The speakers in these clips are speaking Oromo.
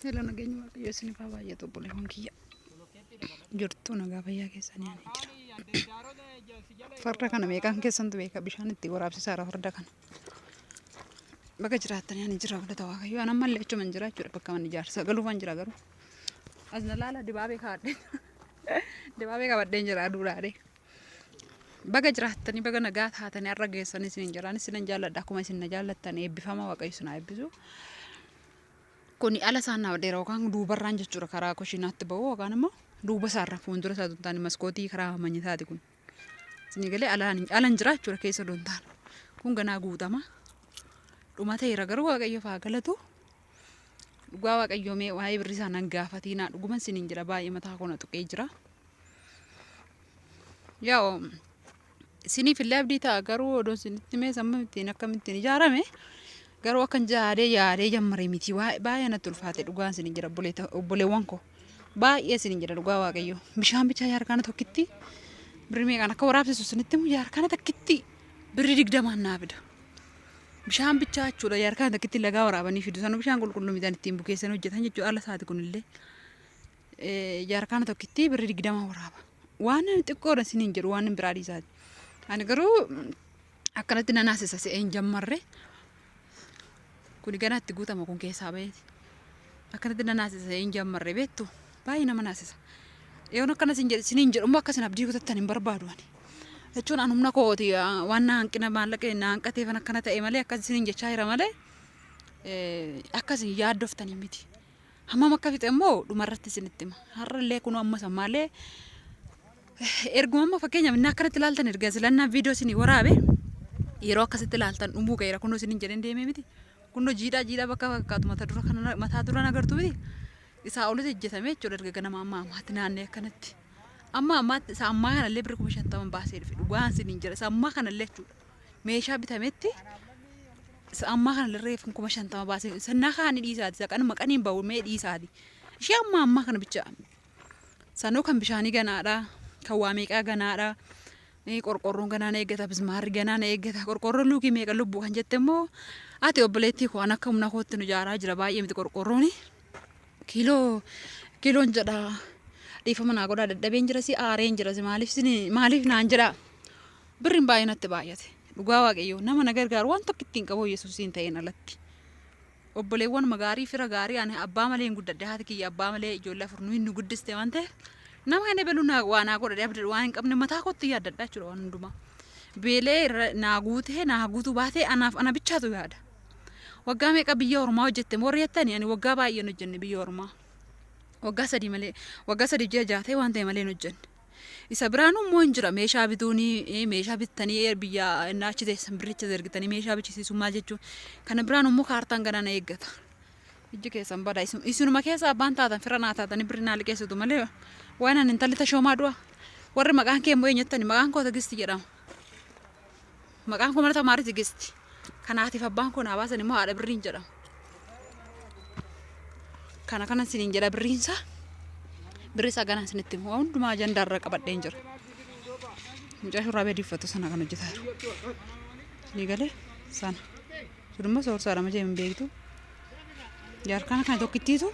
Hello, nageenya Waaqayyoo isiniif haa baay'atu obboleewwan kiyya. Jirtu nagaa fayyaa keessanii ani jira. Farda kana meeqaan keessantu beeka bishaan itti waraabsisaara farda kana. Bakka jiraattanii ani jira galata Waaqayyoo. Ani ammallee achuma hin jira jechuudha bakka manni ijaarsa galuufan jira garuu. As na laala dibaabee kaa'adheen dibaabee qabadheen jira aduudhaadhee. Baga jiraattanii baga nagaa taatanii har'a geessanii isiniin jira. Anis isinan jaalladha akkuma isin na jaallattan eebbifama Waaqayyo isin haa eebbisu. Kuni ala isaan naa dheera yookaan duubarraan jechuudha karaa kushinaatti bahu yookaan immoo duuba isaarra fuuldura isaa osoo hin taane maskootii karaa manyitaati kun. Isinii galee alaan alan jira jechuudha keessa osoo hin taane. Kun ganaa guutama. Dhumateera garuu Waaqayyoof haa galatu. Dhugaa Waaqayyoo mee waa'ee birrii isaa nan gaafatiinaa dhuguman isiniin jira baay'ee mataa koo na tuqee jira. Yaa isiniif illee abdii ta'a garuu odoo isinitti mee sammuu ittiin akkamittiin ijaarame garuu akkan yaadee yaadee jammare miti baay'ee natti ulfaate dhugaan isinin jira obboleewwan koo baay'ee isinin jira dhugaa waaqayyo bishaan bichaa jaarkaana tokkitti birrii meeqaan akka waraabsisu isinitti himu jaarkaana takkitti birrii 20n naa fida. Bishaan bichaa jechuudha jaarkaana takkitti lagaa waraabanii fidu sanuu bishaan qulqulluu midhaan ittiin bukeessan hojjetan jechuudha ala isaati kunillee. Jaarkaana tokkitti birrii 20 waraaba. Waan xiqqoodha isiniin jedhu waan biraa dhiisaati. Ani garuu akkanatti na naasisa se'een jammarre. Kuni ganaa itti guutama kun keessaa baheeti. Akkanatti na naasisa se'een jammarre beektu baay'ee nama naasisa. Yoon akkana isin jedhu isiniin jedhu immoo akka isin abdii kutattan hin barbaadu ani. Jechuun an humna kooti waan na hanqina maallaqa na hanqateefan akkana ta'e malee akkas isiniin jechaa jira malee akka isin yaaddoftanii miti. Hammam akka fixe immoo dhumarratti isinitti hima. Har'allee kunoo ammas ammaallee erguma amma fakkeenyaaf inni akkanatti ilaaltan erga silannaa viidiyoo isinii waraabe yeroo akkasitti ilaaltan dhumuu ga'eera kunoo isiniin jedheen deemee miti. Kunoo jiidhaa jiidhaa bakka fakkaatu mata dura kana mataa dura nagartu miti. Isaa olis hojjetame jechuudha erga ganama amma ammaatti naannee akkanatti. Amma ammaatti isa ammaa kanallee birri 50,000 baasee dhufe dhugaan isiniin jira isa ammaa kanallee jechuudha. Meeshaa bitametti isa ammaa kana reefu 50,000 baasee sannaa kaanii dhiisaati isa kanuma qaniin bahu mee dhiisaati. Ishee ammaa ammaa kana bicha sanuu kan bishaanii ganaadha kan waa meeqaa ganaadha. Qorqorroon ganaa na eeggata bismaarri ganaa na eeggata qorqorroon luukii meeqa lubbuu kan jette immoo ati obboleettii koo an akka humna kootti nu ijaaraa jira baay'ee miti qorqorrooni. Kiiloo kiiloon jedha dhiifama naa godhaa dadhabeen jira si aareen jira si maaliif maaliif naan jedha birriin baay'ee natti baay'ate dhugaa waaqayyoo nama na gargaaru waan tokko ittiin qabu yesuusiin ta'een alatti obboleewwan gaarii fira gaarii ani abbaa malee hin guddadhe haati kiyya abbaa malee ijoollee afur nu hin nu guddiste waan ta'eef nama kana beluu naa waa naa godhadhe abdadhu waan hin qabne mataa kootti yaaddadha jechuudha waan hundumaa beelee irra naa guutee naa guutuu baatee anaaf ana bichaatu yaada. Waggaa meeqa biyya ormaa hojjette moo warri jettani ani waggaa baay'ee hin hojjenne biyya ormaa. Waggaa 3 malee waggaa 3 ji'a 6 ta'e waan ta'e malee hin hojjenne. Isa biraan immoo hin jira meeshaa bituuni meeshaa bittanii biyya innaa achi teessan birricha ergitanii meeshaa bichisiisuu maal jechuun kana biraan immoo kaartaan ganaa na eeggata. Ijji keessan bada isinuma keessa abbaan taatan fira naa taatanii birri naa liqeessitu malee waan ani intalli tashoomaa du'a. Warri maqaan kee immoo eenyuttani maqaan koo Tigisti jedhama. Maqaan koo mana tamaarii Tigisti. Kanaatiif abbaan koo naa baasan immoo haadha birriin jedhama. Kana kana isiniin jedha birriinsa. Birri isaa ganaa isinitti himu. Waan hundumaa ajandaa irra qabadheen jira. Mucaa shurraabee adii uffatu sana kan hojjetaa jiru. Ni galee sana. Sun immoo soorsaadha malee hin beektu. Jaarkaana kana tokkittiitu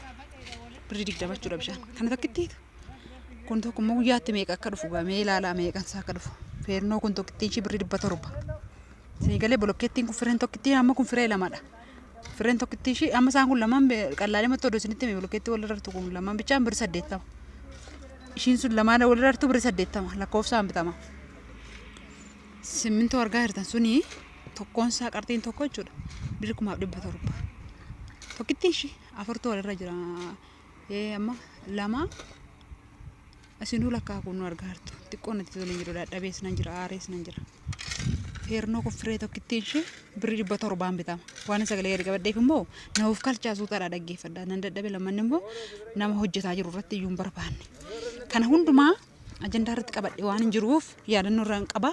birrii 20 jechuudha bishaan. Kana tokkittiitu. Kun tokko immoo guyyaatti meeqa akka dhufu mee ilaalaa meeqan isaa akka dhufu. Feernoo kun tokkittiin ishii birrii 700. Isinii galee bolokkeettiin kun fireen tokkittiin amma kun firee lamadha. Fireen tokkittiin ishii amma isaan kun lamaan qallaalee matti oduu isinitti hime bolokkeettii walirra jirtu kun lamaan bichaan birrii 80. Ishiin sun lamaan walirra jirtu birrii 80 lakkoofsaan bitama. Simmintoo argaa jirtan suni tokkoon isaa qarxiin tokko jechuudha. Birrii 1700. Tokkittiin ishii afurtu walirra jira. Ee amma lama isinuu lakkaa kun nu argaa jirtu. Xiqqoo natti tolee jiru dadhabees nan jira aarees nan jira. Feernoo kun firee tokkittiin ishee birrii 700n bitama. Waan sagalee gadi qabadheef immoo na of kalchaa suutaadhaa dhaggeeffadha. Nan dadhabe lammanni immoo nama hojjetaa jiru irratti iyyuu hin barbaanne. Kana hundumaa ajandaa irratti qabadhe waan hin jiruuf yaadannoo irra hin qaba.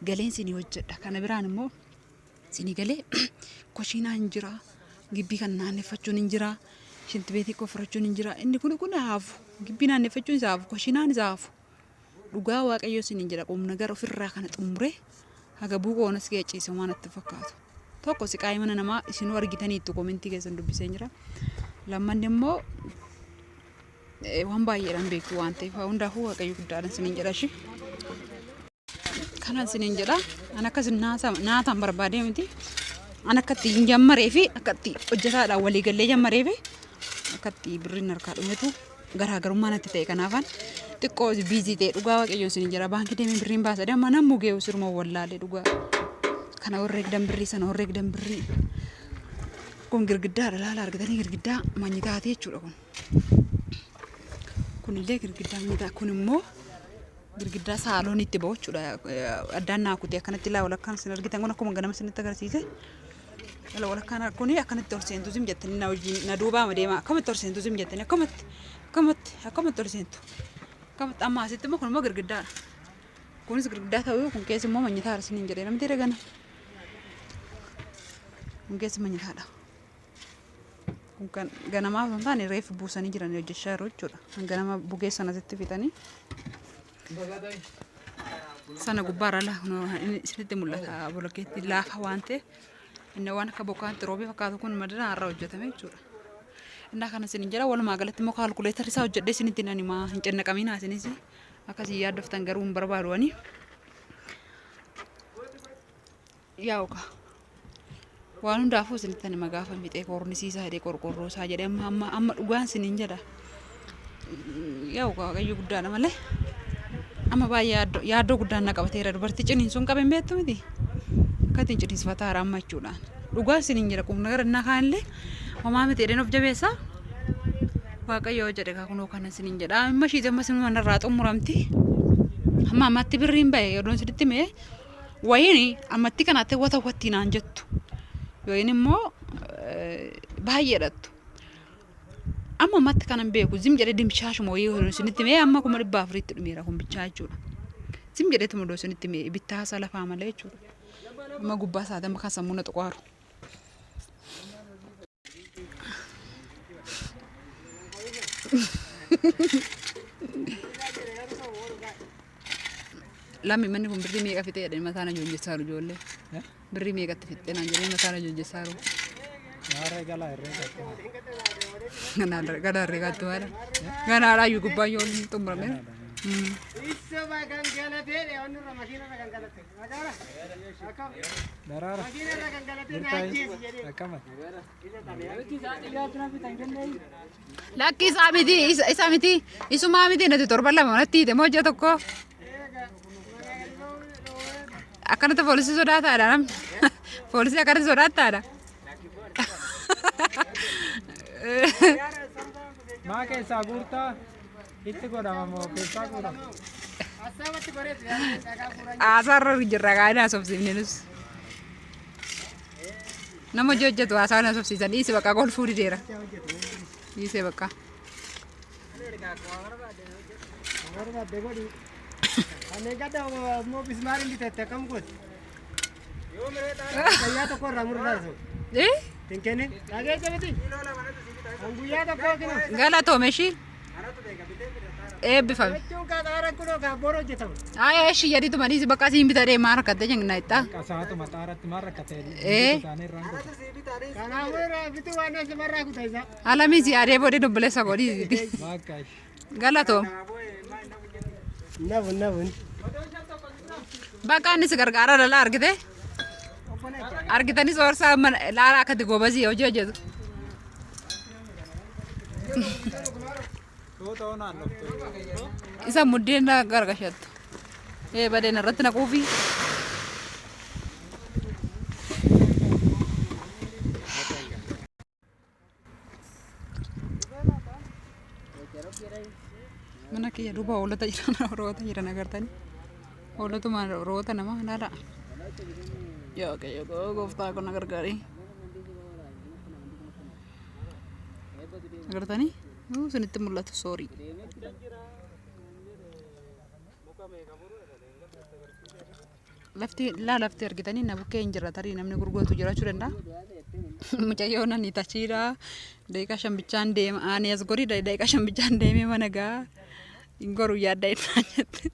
Galeen isinii hojjedha. Kana biraan immoo Isinii galee koshiinaa hin jira. Gibbii kana naanneffachuun hin jira. Shintibeetii qoffirachuun hin jira. Inni kun kun haafu. Gibbii naanneffachuun isa haafu. Koshiinaan isa haafu. Dhugaa waaqayyoo isiniin jedha qubna gara ofirraa kana xumuree haga buuqoo onas kee ciise waan natti fakkaatu. Tokko siqaayii mana namaa isinuu argitaniittu komentii keessan dubbiseen jira. Lammanni immoo waan baay'eedhaan beektu waan ta'eef hundaafuu Waaqayyo guddaadhaan isiniin jedha ishii. Kanan isiniin jedha. An akkas naataan barbaadee miti. An akka itti hin jammaree fi akka itti hojjetaadhaan walii gallee jammaree fi akka itti birriin harkaa dhumetu garaagarummaa natti ta'e kanaafan xiqqoo biizii ta'e dhugaa Waaqayyoon isiniin jedha. Baankii deemee birriin baasa amma nammu geewu siruma wallaalee dhugaa. Kana horreegdan birrii sana horreegdan birrii. Kun girgiddaadha laala argitanii girgiddaa manyitaati jechuudha kun. Kunillee girgiddaa manyitaa kun immoo girgiddaa saaloon itti ba'u jechuudha. Addaan naa kutee akkanatti laa walakkaan isin argitan kun akkuma ganama isinitti agarsiise. Laa walakkaan kun akkanatti ol seentu zim jettanii na wajjin na duubaa deema akkamatti ol seentu zim jettanii akkamatti akkamatti akkamatti ol seentu. Akkamatti amma asitti immoo kun immoo girgiddaadha. Kunis girgiddaa ta'uu kun keessa immoo manyitaadha isiniin jedhee namni gana. Kun keessa manyitaadha. Kun kan ganamaa osoo hin taane reefu buusanii jiran hojjechaa jiru jechuudha. Kan ganama bukeessan asitti fixanii. Sana gubbaarra inni isinitti mul'ata bolokkeetti laafa waan ta'eef inni waan akka bokkaatti roobee fakkaatu kun madina irraa hojjetame jechuudha. Innaa kana isin jira walumaa galatti immoo kaalkuleetarri isaa hojjedhee isinitti nan himaa hin cannaqaminaa isinis akkasii yaaddoftan garuu hin barbaadu ani. Yaa'u kaa. Waan hundaafuu isinitti anima gaafa fixee koornisiisaa jedhee qorqorroo isaa jedhee amma amma amma dhugaan isiniin jedha. Yaa'u kaa Waaqayyo guddaadha malee. Amma baay'ee yaaddoo yaaddoo guddaan na qabateera dubartii ciniinsuun qabe hin beektu miti. Akka ittiin ciniinsifataa jira amma jechuudhaan. Dhugaan isiniin jedha qubna gara innaa kaanillee homaa miti jedheen of jabeessa. Waaqayyo yoo jedhe kaa kunoo kana isiniin jedha. Amma ishiiti amma isinuma narraa xumuramti. Amma ammatti birriin ba'e odoon isinitti himee Wayiin ammatti kanatti wata wattii naan jettu. Yookiin immoo baay'eedhattu. Amma ammatti kanan beeku zim jedhee dimshaashuma wayii odoo isinitti himee amma 400,000tti dhumeera kun bichaa jechuudha. Zim jedheetuma odoo isinitti himee bittaa isaa lafaa malee jechuudha. Amma gubbaa isaati amma kan sammuu na xuqaaru. Lammi manni kun birrii meeqa fixee jedhanii mataa na joonjessaa jiru ijoollee. Birrii meeqatti fixxee naan jedhanii mataa na joonjessaa jiru. Maarree galaa herreega akkana. Ganaa ganaa herreegaatti maala. Ganaadhaa iyyuu gubbaan yoo hin xumuramee. Isuma gangalatee onnirra makiinarra gangalate. Nagaara. Akkam. Daraara. Makiinarra gangalatee na Jirtaa ajjeesi jedhee. akkama. Lakki isaa miti isa miti isumaa miti nati torban lama manatti hiite moo ji'a tokko akkanatti poolisii sodaataadha namni poolisii akkanatti sodaataadha. Maa keessaa guurtaa itti godhama moo keessaa guurama? Assaabatti goreetu yaaduu dhagaa guuraa. Haasaarra jirra kaa'anii haasofsiifne nus. Nama hojii hojjetu haasaa na haasofsiisan dhiisi bakka golfuu dideera. Dhiisee bakka. Barbaadde godhi. Kanneen gadda immoo bismaariin bitette akkam gooti? Guyyaa tokko irraa murraa sun. Eh? Hin kennin. Dhageessa miti. Kan guyyaa tokko kinu. Galatoome ishii. Eebbifame. Jechuun kan xaaraan kunoo kan boru hojjetamu. Aya eshi jedhituma dhiisi bakka siin bitadhee maa rakkatte jengna itta. Qasaatuma xaaratti maal rakkate? Ee. Isaanii irraan godha. Kanaafuu irraa bituu waan simarraa kuta isa. Alamii si yaadee boodee dubbileessa godhi. Bakka ishee. Galatoom. Nabun nabun. Bakka inni si gargaara lalaa argite. Argitanii soorsaa mana laalaa akkatti gobazii hojii hojjetu. Isa muddeen na gargashattu. Ee badeen irratti naquufi. Mana kiyya duuba hoolota jiran roota jiran agartanii. Hoolotuma roota nama laala. Yaa Waaqayyo koo gooftaa koo na gargaari. Agartanii? Uu, Isinitti mul'atu soorii. Lafti laa lafti argitanii na bukkee hin jirra tarii namni gurguratu jiraachuu danda'a. Mucayyoo nani tachiidha. Daqiiqaa shan bichaan deema. Ani as gorii daqiiqaa shan bichaan deemee mana gaa. Hin goru yaadda innaan jette.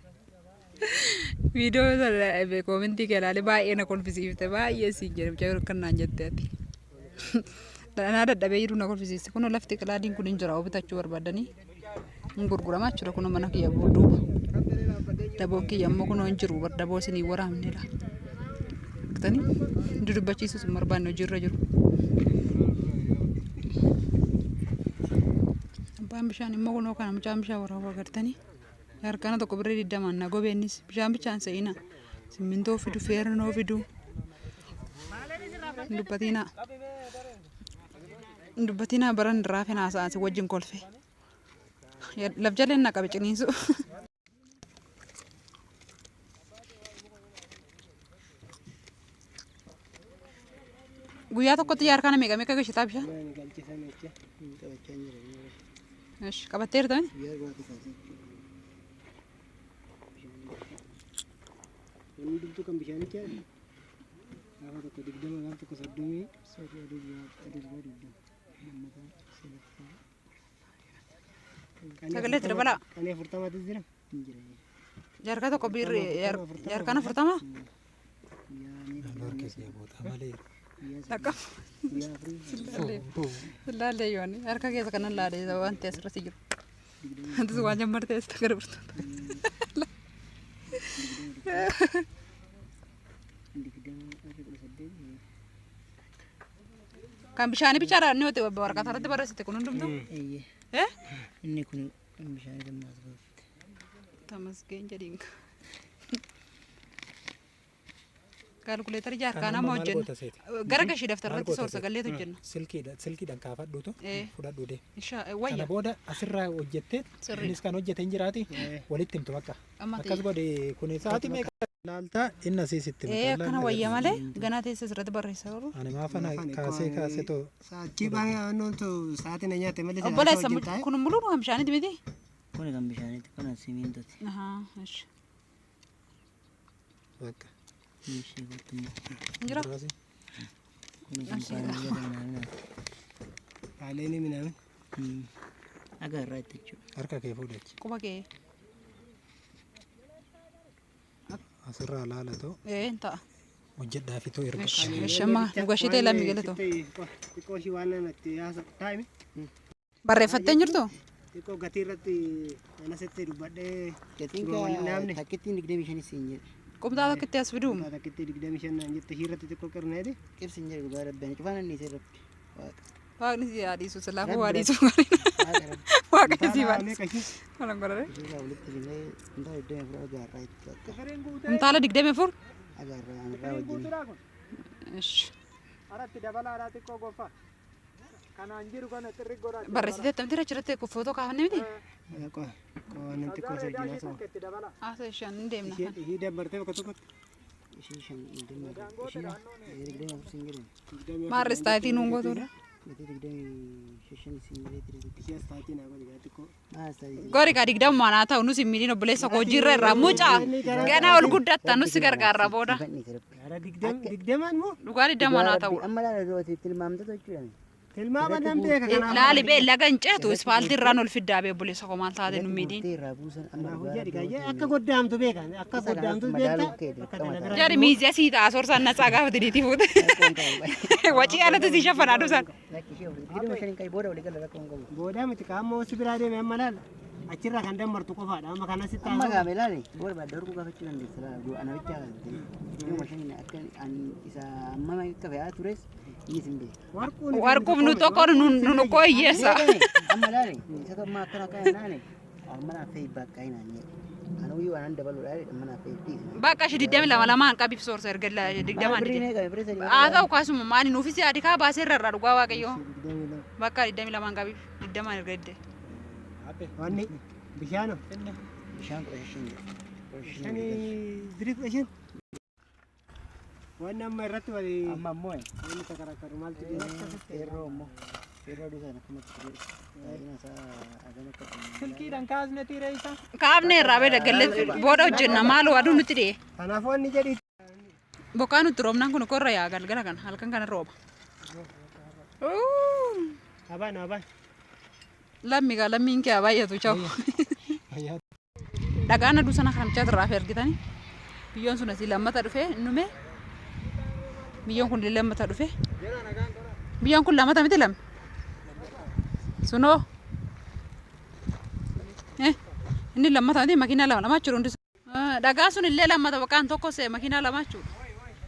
Viidiyoo sana koomentii kee ilaalee baay'ee na kolfisiifte baay'ee siin jedhe mucayyoo akkan naan jette ati. Danaa dadhabee jiru na kolfisiiste. Kunoo lafti qilaadiin kun hin jira oo bitachuu barbaadanii hin gurguramaa jechuudha. Kunoo mana kiyya duuba. Daboon kiyya immoo kunoo hin jiru. Bar daboo isinii waraabne laa. Argitanii? Dudubbachiisus hin barbaanne hojiirra jiru. Abbaan bishaan immoo kunoo kana mucaan bishaan waraabuu agartanii. Harkana tokko birrii digdamaan na gobeennis bishaan bichaan se'ina. Simmintoo fidu, feernoo fidu. Hin dubbatinaa. Hin dubbatinaa baran irraa finaa sa'aan si wajjin kolfe. Laf jaleen na qabe ciniinsu. Guyyaa tokkotti jaarkaana meeqa meeqa gashitaa bishaan? Galchisan jecha hin qabachaa hin jiran. Esh, qabatteerta miti? Guyyaa arbaatii kaasee jechuudha. Wanni hundumtuu kan bishaanicha gaafa tokko 20 gaafa tokko 30 sadii aduu aduu 20 lammataa sadaffaa. Sagalee itti dabalaa. Qanii 40tu jira. Hin jira. Jaarkaa tokko biirri jaarkaan 40? Akka laallee yoon harka keessa kanan laalee wanti asirratti jiru. Wanti sun waan jammartee asitti gara birtuu. Kan bishaanii bichaadha inni waraqaa irratti barreessite kun hundumtuu. Eh? Inni kun bishaan gammaas baafte. Tamasgeen jedhiin. Kaalkuleetara jaarkaan amma hojjenna. Gara gashii daftarratti soorsa galleetu hojjenna. Silkiidhaan kaafadhuutu fudhadhu dee. Insha Kana wayya. booda asirraa hojjettee Sirriidha. innis kan hojjete hin jiraati walitti himtu bakka. Amma Akkas ta'e. godhe kun sa'aatii meeqa laaltaa inni asii sitti hima. Ee akkana wayya malee ganaa teessee asirratti barreessaa oolu. Ani maafana kaasee kaasee too Achii baay'ee naannoon sa'aatii na nyaate malee Obboleessa kun muluun kan bishaaniiti miti? Kuni kan bishaaniiti, kun simintooti. Ahaa, ishi. bakka. Ishee kottu immoo. Jira. Biraasi. Kuni kan faayilii minaaminaati. Haaleen minaamin. Dhagaa irraa itti jechuudha. Harka kee fuudhachi. Quba kee. Asirraa laala too Ee hin ta'a. hojjedhaa fi too erga. Ishi, ishi amma nu gashitee lammii galatoo. Xiqqoo ishii waan natti haasa'u taa'imi. Barreeffattee hin jirtu? Xiqqoo gatii irratti ana sitti dubbadhee Gatiin Duroo waliin dhaabne. takkittiin 25 siin jedhe. Qumxaa tokkitti as fiduum. Takkitti 25 naan jette ishii irratti xiqqoo qirneeti. Qibsi hin jedhe dhugaa rabbi ani cufaan inni isee rabbi. Waaqa. Waaqni si haa dhiisu silaafuu waa Rabbi dhiisu. Waaqa rabbi. Waaqni si haa dhiisu. Meeqa ishii? Kana godhare. Ishee walitti fidnee kuntaala 24 dhagaa irraa itti bakka. Kuntaala 24. Dhagaa irraa irraa wajjin. Ishi. Aratti dabalaadhaa xiqqoo gonfaa. Kanaan jiru kana xirri godhaa. Barreessitee attamti achirratti footoo kaafne miti? Waan xiqqoo isa wajjin haasa'u. Itti dabala. Haasa ishaan hin deemna. Ishii dabbartee bakka tokkotti. Ishee shan 24 ishee 24 siin jedhe. Maarri istaayitii nuun gootuudha. Gatii 25 siin jedhee ture. Ishee astaatii naa godhi xiqqoo. Maal astaatii? Gori kaa digdamumaan haa ta'u nus hin miidhin obboleessa koo hojiirra irraa mucaa ganaa ol guddatta nus si gargaarra booda. Gara digdamaan moo? Dhugaa digdamumaan haa ta'u. Amma laala du'aati tilmaamtatu jechuudha. Tilmaama nan beeka kanaaf. Laali bee laga hin ceetu ispaaltii irraan ol fiddaa bee obboleessa koo maal taate nu miidhin. Murtee irraa buusan amma Kanaafuu dhugaa jedhi rabbi gaayee akka goddaamtu beeka akka Isa kanaaf goddaamtu madaaluuf beekta kee akka dirqama kana ta'a. bira Jari miizii asii ta'a soorsaan natsaa gaafa diniitii fuute. Rakkoon qabu. Wacii alatti si shaffanaa dhusan. Lakki ishee walitti 25 hin qabu booda walii gala rakkoon qabu. Boodaa miti qaama si biraa deeme amma laala achirraa kan dammartu qofaadha amma kana sitti Amma haasa'u. gaame ilaali booda baadda horkuu gaafachuu dandeessa laala du'a ana bichaa kan ta'e. 25 akka ani isa amma akka fe'aa tures innis hin beeku. Warquun Warquuf nu tokko nu nu koo hiyyeessa. Amma laale isa amma akkana akkana naane amma naaf fe'i bakka hin aanne. Ani uyyuu waan dabaluudha amma naaf fe'i dhiisi. Bakka ishee 22 lamaan qabiif soorsa erga digdamaan Birrii dide. meeqa birrii sadii Haa ta'u kaasuma maali nuufis yaadi kaa baasee irra irraa dhugaa waaqayyoo. Bakka 22 qabiif 20 erga dide. Wanni bishaan Bishaan 15 jedhe. 15 bishaan birii 15. Wanni amma irratti walii Amma ammoo wanni takaraakaru maaltu jira? Feerroo immoo feerroo aduu sana akkamatti fide baay'ina isaa hagam akka Silkiidhaan kaasne tiiree isaa. Kaafne irraa bee daggallee booda hojjenna maaloo aduu nutti dhi'e. Kanaafuu wanni jedhi Bokkaa nutti roobnaan kun korra yaa galgala kana halkan kana rooba. Abaan abaan. Lammi gaa lammiin kee haa baay'atu chaw. Dhagaan aduu sana kanamichaa irraa fi argitanii biyyoon sun asii lammata dhufee nume biyyoon kun illee lammata dhufe Biyyaan kun lamata miti lame. Sunoo. Eh, inni lammata miti makiinaa lama lama jechuudha hundi. Dhagaa sun illee lammata baqaan tokko see makiinaa lama jechuudha.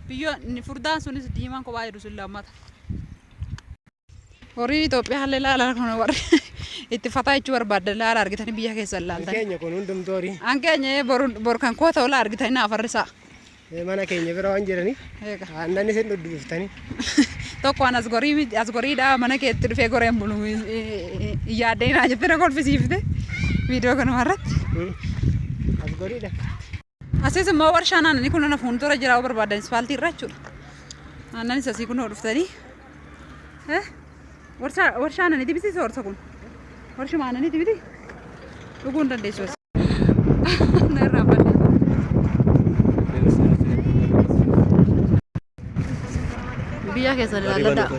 Biyyoon inni furdaan sunis diimaan kophaa jedhu sun lammata. Horii Itoophiyaa illee laala kun warri itti fataa jechuu barbaadda laala argitanii biyya keessan laaltanii. Keenya kun hundumtuu horii. An keenya boru bor kan koo ta'u laa argitanii naaf harrisaa. Mana keenya bira waan jiraniif Eega. aannan isin dhudhuuftanii. Tokko an as gorii miti as goriidha mana keetti dhufee goreen bulu hin yaaddee naa jettee na kolfisiifte viidiyoo kanuma irratti. As goriidha. Asis immoo warshaan aannanii kun na fuuldura jira yoo barbaadan ispaaltii irra jechuudha. Aannanis asii kunoo dhuftanii. Warshaa warshaa aannaniiti miti soorsa kun. Warshuma aannaniiti miti. Dhuguu hin dandeessu as. Na irraa badde. Biyya keessan ilaalladhaa.